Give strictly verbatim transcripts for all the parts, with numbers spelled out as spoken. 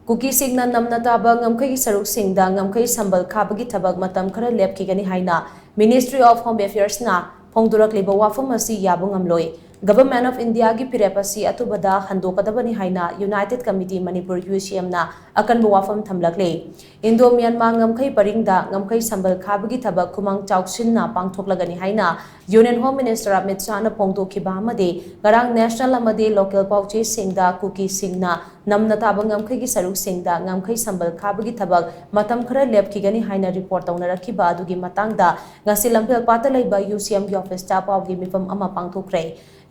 ꯀꯨꯀꯤꯁꯤꯡꯅ ꯅꯝꯅ ꯇꯥꯕ ꯉꯝꯈꯩꯒꯤ ꯁꯔꯨꯛꯁꯤꯡꯗ ꯉꯝꯈꯩ ꯁꯝꯕꯜ ꯈꯥꯕꯒꯤ ꯊꯕꯛ ꯃꯇꯝ ꯈꯔ ꯂꯦꯞꯈꯤꯒꯅꯤ ꯍꯥꯏꯅ Ministry of Home Affairsꯅ ꯐꯣꯡꯗꯣꯔꯛꯂꯤꯕ ꯋꯥꯐꯝ ꯑꯁꯤ ꯌꯥꯕ ꯉꯝꯂꯣꯏ꯫ Government of Indiaꯒꯤ ꯐꯤꯔꯦꯞ ꯑꯁꯤ ꯑꯊꯨꯕꯗ ꯍꯟꯗꯣꯛꯀꯗꯕꯅꯤ ꯍꯥꯏꯅ United Committee Manipur, UCMꯅ ꯑꯀꯟꯕ ꯋꯥꯐꯝ ꯊꯝꯂꯛꯂꯤ꯫ ꯏꯟꯗꯣ ꯃ꯭ꯌꯥꯟꯃꯥꯔ ꯉꯝꯈꯩ ꯄꯔꯤꯡꯗ ꯉꯝꯈꯩ ꯁꯝꯕꯜ ꯈꯥꯕꯒꯤ ꯊꯕꯛ ꯈꯨꯃꯥꯡ ꯆꯥꯎꯁꯤꯟꯅ ꯄꯥꯡꯊꯣꯛꯂꯒꯅꯤ ꯍꯥꯏꯅ Union Home Minister ꯑꯃꯤꯠ ꯁꯥꯍꯅ ꯐꯣꯡꯗꯣꯛꯈꯤꯕ ꯑꯃꯗꯤ ꯉꯔꯥꯡ national ꯑꯃꯗꯤ local ꯄꯥꯎꯆꯦꯁꯤꯡꯗ ꯀꯨꯀꯤꯁꯤꯡꯅ ꯅꯝꯅ ꯇꯥꯕ ꯉꯝꯈꯩꯒꯤ ꯁꯔꯨꯛꯁꯤꯡꯗ ꯉꯝꯈꯩ ꯁꯝꯕꯜ ꯈꯥꯕꯒꯤ ꯊꯕꯛ ꯃꯇꯝ ꯈꯔ ꯂꯦꯞꯈꯤꯒꯅꯤ ꯍꯥꯏꯅ report ꯇꯧꯅꯔꯛꯈꯤꯕ ꯑꯗꯨꯒꯤ ꯃꯇꯥꯡꯗ ꯉꯁꯤ ꯂꯝꯐꯦꯜꯄꯥꯠꯇ ꯂꯩꯕ UCMꯒꯤ officeꯇ ꯄꯥꯎꯒꯤ ꯃꯤꯐꯝ ꯑꯃ ꯄꯥꯡꯊꯣꯛꯈ꯭ꯔꯦ꯫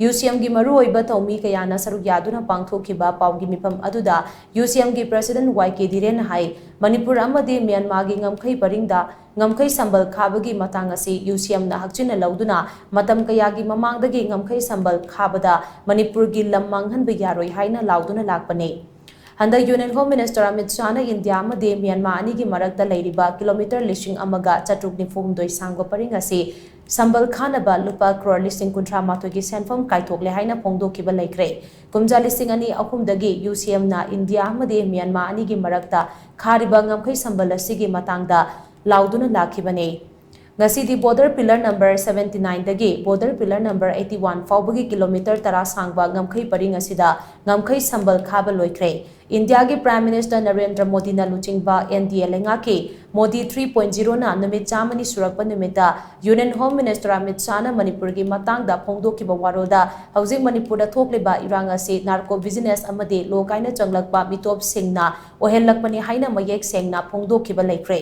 UCMꯒꯤ ꯃꯔꯨꯑꯣꯏꯕ ꯊꯧꯃꯤ ꯀꯌꯥꯅ ꯁꯔꯨꯛ ꯌꯥꯗꯨꯅ ꯄꯥꯡꯊꯣꯛꯈꯤꯕ ꯄꯥꯎꯒꯤ ꯃꯤꯐꯝ ꯑꯗꯨꯗ UCMꯒꯤ President Y K ꯙꯤꯔꯦꯟꯅ ꯍꯥꯏ, ꯃꯅꯤꯄꯨꯔ ꯑꯃꯗꯤ ꯃ꯭ꯌꯥꯟꯃꯥꯔꯒꯤ ꯉꯝꯈꯩ ꯄꯔꯤꯡꯗ ꯉꯝꯈꯩ ꯁꯝꯕꯜ ꯈꯥꯕꯒꯤ ꯃꯇꯥꯡ ꯑꯁꯤ UCMꯅ ꯍꯛꯆꯤꯟꯅ ꯂꯧꯗꯨꯅ ꯃꯇꯝ ꯀꯌꯥꯒꯤ ꯃꯃꯥꯡꯗꯒꯤ ꯉꯝꯈꯩ ꯁꯝꯕꯜ ꯈꯥꯕꯗ ꯃꯅꯤꯄꯨꯔꯒꯤ ꯂꯝ ꯃꯥꯡꯍꯟꯕ ꯌꯥꯔꯣꯏ ꯍꯥꯏꯅ ꯂꯥꯎꯗꯨꯅ ꯂꯥꯛꯄꯅꯤ꯫ ꯍꯟꯗꯛ Union Home Minister ꯑꯃꯤꯠ ꯁꯥꯍꯅ ꯏꯟꯗꯤꯌꯥ ꯑꯃꯗꯤ ꯃ꯭ꯌꯥꯟꯃꯥꯔ ꯑꯅꯤꯒꯤ ꯃꯔꯛꯇ ꯂꯩꯔꯤꯕ kilometre ꯂꯤꯁꯤꯡ ꯑꯃꯒ ꯆꯥꯇ꯭ꯔꯨꯛ ꯅꯤꯐꯨ ꯍꯨꯝꯗꯣꯏ ꯁꯥꯡꯕ ꯄꯔꯤꯡ ꯑꯁꯤ ꯁꯝꯕꯜ ꯈꯥꯅꯕ ꯂꯨꯄꯥ ꯀ꯭ꯔꯣꯔ ꯂꯤꯁꯤꯡ ꯀꯨꯟꯊ꯭ꯔꯥ ꯃꯥꯊꯣꯏꯒꯤ ꯁꯦꯟꯐꯝ ꯀꯥꯏꯊꯣꯛꯂꯦ ꯍꯥꯏꯅ ꯐꯣꯡꯗꯣꯛꯈꯤꯕ ꯂꯩꯈ꯭ꯔꯦ꯫ ꯀꯨꯝꯖꯥ ꯂꯤꯁꯤꯡ ꯑꯅꯤ ꯑꯍꯨꯝꯗꯒꯤ UCMꯅ ꯏꯟꯗꯤꯌꯥ ꯑꯃꯗꯤ ꯃ꯭ꯌꯥꯟꯃꯥꯔ ꯑꯅꯤꯒꯤ ꯃꯔꯛꯇ ꯈꯥꯔꯤꯕ ꯉꯝꯈꯩ ꯁꯝꯕꯜ ꯑꯁꯤꯒꯤ ꯃꯇꯥꯡꯗ ꯂꯥꯎꯗꯨꯅ ꯂꯥꯛꯈꯤꯕꯅꯤ꯫ ꯉꯁꯤꯗꯤ border pillar number seventy nineꯗꯒꯤ border pillar number eighty one ꯐꯥꯎꯕꯒꯤ kilometre ꯇꯔꯥ ꯁꯥꯡꯕ ꯉꯝꯈꯩ ꯄꯔꯤꯡ ꯑꯁꯤꯗ ꯉꯝꯈꯩ ꯁꯝꯕꯜ ꯈꯥꯕ ꯂꯣꯏꯈ꯭ꯔꯦ꯫ ꯏꯟꯗꯤꯌꯥꯒꯤ Prime Minister ꯅꯔꯦꯟꯗ꯭ꯔ ꯃꯣꯗꯤꯅ ꯂꯨꯆꯤꯡꯕ NDA ꯂꯩꯉꯥꯛꯀꯤ ꯃꯣꯗꯤ three point zeroꯅ ꯅꯨꯃꯤꯠ ꯆꯥꯝꯃꯅꯤ ꯁꯨꯔꯛꯄ ꯅꯨꯃꯤꯠꯇ Union Home Minister ꯑꯃꯤꯠ ꯁꯥꯍꯅ ꯃꯅꯤꯄꯨꯔꯒꯤ ꯃꯇꯥꯡꯗ ꯐꯣꯡꯗꯣꯛꯈꯤꯕ ꯋꯥꯔꯣꯜꯗ ꯍꯧꯖꯤꯛ ꯃꯅꯤꯄꯨꯔꯗ ꯊꯣꯛꯂꯤꯕ ꯏꯔꯥꯡ ꯑꯁꯤ narco business ꯑꯃꯗꯤ ꯂꯣ ꯀꯥꯏꯅ ꯆꯪꯂꯛꯄ ꯃꯤꯇꯣꯞꯁꯤꯡꯅ ꯑꯣꯏꯍꯜꯂꯛꯄꯅꯤ ꯍꯥꯏꯅ ꯃꯌꯦꯛ ꯁꯦꯡꯅ ꯐꯣꯡꯗꯣꯛꯈꯤꯕ ꯂꯩꯈ꯭ꯔꯦ꯫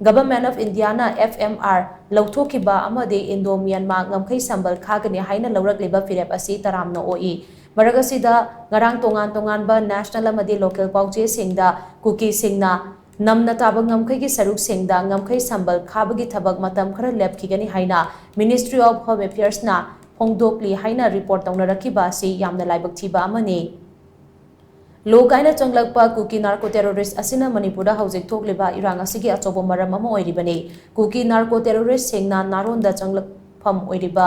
Government of Indiaꯅ FMR ꯂꯧꯊꯣꯛꯈꯤꯕ ꯑꯃꯗꯤ ꯏꯟꯗꯣ ꯃ꯭ꯌꯥꯟꯃꯥꯔ ꯉꯝꯈꯩ ꯁꯝꯕꯜ ꯈꯥꯒꯅꯤ ꯍꯥꯏꯅ ꯂꯧꯔꯛꯂꯤꯕ ꯐꯤꯔꯦꯞ ꯑꯁꯤ ꯇꯔꯥꯝꯅ ꯑꯣꯛꯏ꯫ ꯃꯔꯛ ꯑꯁꯤꯗ ꯉꯔꯥꯡ ꯇꯣꯉꯥꯟ ꯇꯣꯉꯥꯟꯕ national ꯑꯃꯗꯤ local ꯄꯥꯎꯆꯦꯁꯤꯡꯗ ꯀꯨꯀꯤꯁꯤꯡꯅ ꯅꯝꯅ ꯇꯥꯕ ꯉꯝꯈꯩꯒꯤ ꯁꯔꯨꯛꯁꯤꯡꯗ ꯉꯝꯈꯩ ꯁꯝꯕꯜ ꯈꯥꯕꯒꯤ ꯊꯕꯛ ꯃꯇꯝ ꯈꯔ ꯂꯦꯞꯈꯤꯒꯅꯤ ꯍꯥꯏꯅ Ministry of Home Affairsꯅ ꯐꯣꯡꯗꯣꯛꯂꯤ ꯍꯥꯏꯅ report ꯇꯧꯅꯔꯛꯈꯤꯕ ꯑꯁꯤ ꯌꯥꯝꯅ ꯂꯥꯏꯕꯛ ꯊꯤꯕ ꯑꯃꯅꯤ꯫ ꯂꯣ ꯀꯥꯏꯅ ꯆꯪꯂꯛꯄ ꯀꯨꯀꯤ narco terrorist ꯑꯁꯤꯅ ꯃꯅꯤꯄꯨꯔꯗ ꯍꯧꯖꯤꯛ ꯊꯣꯛꯂꯤꯕ ꯏꯔꯥꯡ ꯑꯁꯤꯒꯤ ꯑꯆꯧꯕ ꯃꯔꯝ ꯑꯃ ꯑꯣꯏꯔꯤꯕꯅꯤ꯫ ꯀꯨꯀꯤ narco terroristꯁꯤꯡꯅ ꯅꯥꯔꯣꯟꯗ ꯆꯪꯂꯛꯐꯝ ꯑꯣꯏꯔꯤꯕ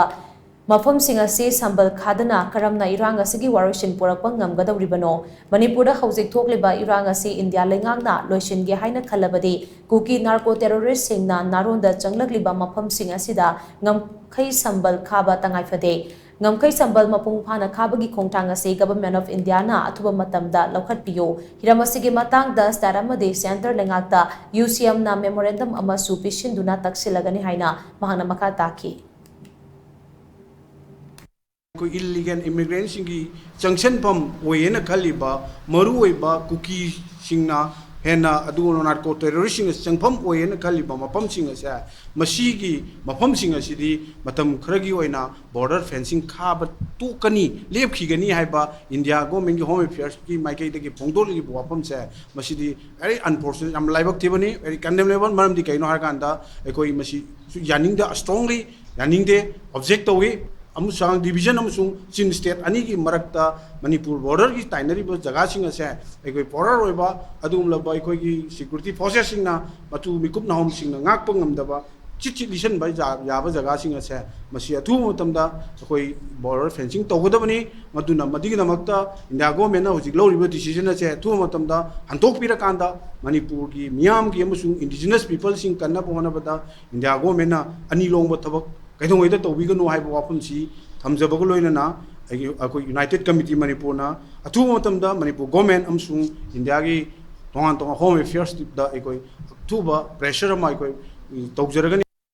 ꯃꯐꯝꯁꯤꯡ ꯑꯁꯤ ꯁꯝꯕꯜ ꯈꯥꯗꯅ ꯀꯔꯝꯅ ꯏꯔꯥꯡ ꯑꯁꯤꯒꯤ ꯋꯥꯔꯣꯏꯁꯤꯟ ꯄꯨꯔꯛꯄ ꯉꯝꯒꯗꯧꯔꯤꯕꯅꯣ? ꯃꯅꯤꯄꯨꯔꯗ ꯍꯧꯖꯤꯛ ꯊꯣꯛꯂꯤꯕ ꯏꯔꯥꯡ ꯑꯁꯤ ꯏꯟꯗꯤꯌꯥ ꯂꯩꯉꯥꯛꯅ ꯂꯣꯏꯁꯤꯟꯒꯦ ꯍꯥꯏꯅ ꯈꯜꯂꯕꯗꯤ, ꯀꯨꯀꯤ ꯅꯥꯔꯀꯣ ꯇꯦꯔꯣꯔꯤꯁꯁꯤꯡꯅ ꯅꯥꯔꯣꯟꯗ ꯆꯪꯂꯛꯂꯤꯕ ꯃꯐꯝꯁꯤꯡ ꯑꯁꯤꯗ ꯉꯝꯈꯩ ꯁꯝꯕꯜ ꯈꯥꯕ ꯇꯉꯥꯏꯐꯗꯦ꯫ ꯉꯝꯈꯩ ꯁꯝꯕꯜ ꯃꯄꯨꯡ ꯐꯥꯅ ꯈꯥꯕꯒꯤ ꯈꯣꯡꯊꯥꯡ ꯑꯁꯤ Government of Indiaꯅ ꯑꯊꯨꯕ ꯃꯇꯝꯗ ꯂꯧꯈꯠꯄꯤꯌꯨ꯫ ꯍꯤꯔꯝ ꯑꯁꯤꯒꯤ ꯃꯇꯥꯡꯗ state ꯑꯃꯗꯤ centre ꯂꯩꯉꯥꯛꯇ UCMꯅ memorandum ꯑꯃꯁꯨ ꯄꯤꯁꯤꯟꯗꯨꯅ ꯇꯛꯁꯤꯜꯂꯒꯅꯤ ꯍꯥꯏꯅ ꯃꯍꯥꯛꯅ ꯃꯈꯥ ꯇꯥꯈꯤ꯫ ꯑꯩꯈꯣꯏ illegal immigrantꯁꯤꯡꯒꯤ ꯆꯪꯁꯟꯐꯝ ꯑꯣꯏꯌꯦꯅ ꯈꯜꯂꯤꯕ ꯃꯔꯨꯑꯣꯏꯕ ꯀꯨꯀꯤꯁꯤꯡꯅ ꯍꯦꯟꯅ, ꯑꯗꯨꯒ narco terroristꯁꯤꯡꯅ ꯆꯪꯐꯝ ꯑꯣꯏꯌꯦꯅ ꯈꯜꯂꯤꯕ ꯃꯐꯝꯁꯤꯡ ꯑꯁꯦ, ꯃꯁꯤꯒꯤ ꯃꯐꯝꯁꯤꯡ ꯑꯁꯤꯗꯤ ꯃꯇꯝ ꯈꯔꯒꯤ ꯑꯣꯏꯅ border fencing ꯈꯥꯕ ꯇꯣꯛꯀꯅꯤ, ꯂꯦꯞꯈꯤꯒꯅꯤ ꯍꯥꯏꯕ India governmentꯀꯤ Home Affairsꯀꯤ ꯃꯥꯏꯀꯩꯗꯒꯤ ꯐꯣꯡꯗꯣꯛꯂꯤꯕ ꯋꯥꯐꯝꯁꯦ, ꯃꯁꯤꯗꯤ very unfortunate, ꯌꯥꯝ ꯂꯥꯏꯕꯛ ꯊꯤꯕꯅꯤ, very condemnable꯫ ꯃꯔꯝꯗꯤ ꯀꯩꯅꯣ ꯍꯥꯏꯔꯀꯥꯟꯗ, ꯑꯩꯈꯣꯏ ꯃꯁꯤ ꯌꯥꯅꯤꯡꯗ, strongly ꯌꯥꯅꯤꯡꯗꯦ, object ꯇꯧꯏ꯫ ꯑꯃꯁꯨꯡ division ꯑꯃꯁꯨꯡ Chin state ꯑꯅꯤꯒꯤ ꯃꯔꯛꯇ ꯃꯅꯤꯄꯨꯔ borderꯒꯤ ꯇꯥꯏꯅꯔꯤꯕ ꯖꯒꯥꯁꯤꯡ ꯑꯁꯦ ꯑꯩꯈꯣꯏ border ꯑꯣꯏꯕ ꯑꯗꯨꯒꯨꯝꯂꯕ ꯑꯩꯈꯣꯏꯒꯤ security forcesꯁꯤꯡꯅ ꯃꯇꯨ ꯃꯤꯀꯨꯞ ꯅꯥꯍꯣꯝꯁꯤꯡꯅ ꯉꯥꯛꯄ ꯉꯝꯗꯕ, ꯆꯤꯠ ꯆꯤꯠ ꯂꯤꯁꯟꯕ ꯌꯥ-, ꯌꯥꯕ ꯖꯒꯥꯁꯤꯡ ꯑꯁꯦ, ꯃꯁꯤ ꯑꯊꯨꯕ ꯃꯇꯝꯗ ꯑꯩꯈꯣꯏ border fencing ꯇꯧꯒꯗꯕꯅꯤ꯫ ꯃꯗꯨꯅ, ꯃꯗꯨꯒꯤꯗꯃꯛꯇ India governmentꯅ ꯍꯧꯖꯤꯛ ꯂꯧꯔꯤꯕ decision ꯑꯁꯦ ꯑꯊꯨꯕ ꯃꯇꯝꯗ ꯍꯟꯗꯣꯛꯄꯤꯔꯀꯥꯟꯗ, ꯃꯅꯤꯄꯨꯔꯒꯤ ꯃꯤꯌꯥꯝꯒꯤ ꯑꯃꯁꯨꯡ indigenous peopleꯁꯤꯡ ꯀꯟꯅꯕ ꯍꯣꯠꯅꯕꯗ India governmentꯅ ꯑꯅꯤ ꯂꯣꯡꯕ ꯊꯕꯛ ꯀꯩꯗꯧꯉꯩꯗ ꯇꯧꯕꯤꯒꯅꯨ ꯍꯥꯏꯕ ꯋꯥꯐꯝꯁꯤ ꯊꯝꯖꯕꯒ ꯂꯣꯏꯅꯅ, ꯑꯩꯒꯤ, ꯑꯩꯈꯣꯏ United Committee ꯃꯅꯤꯄꯨꯔꯅ ꯑꯊꯨꯕ ꯃꯇꯝꯗ ꯃꯅꯤꯄꯨꯔ government ꯑꯃꯁꯨꯡ Indiaꯒꯤ ꯇꯣꯉꯥꯟ ꯇꯣꯉꯥꯟ Home Affairsꯇ ꯑꯩꯈꯣꯏ ꯑꯊꯨꯕ pressure ꯑꯃ ꯑꯩꯈꯣꯏ ꯇꯧꯖꯔꯒꯅꯤ꯫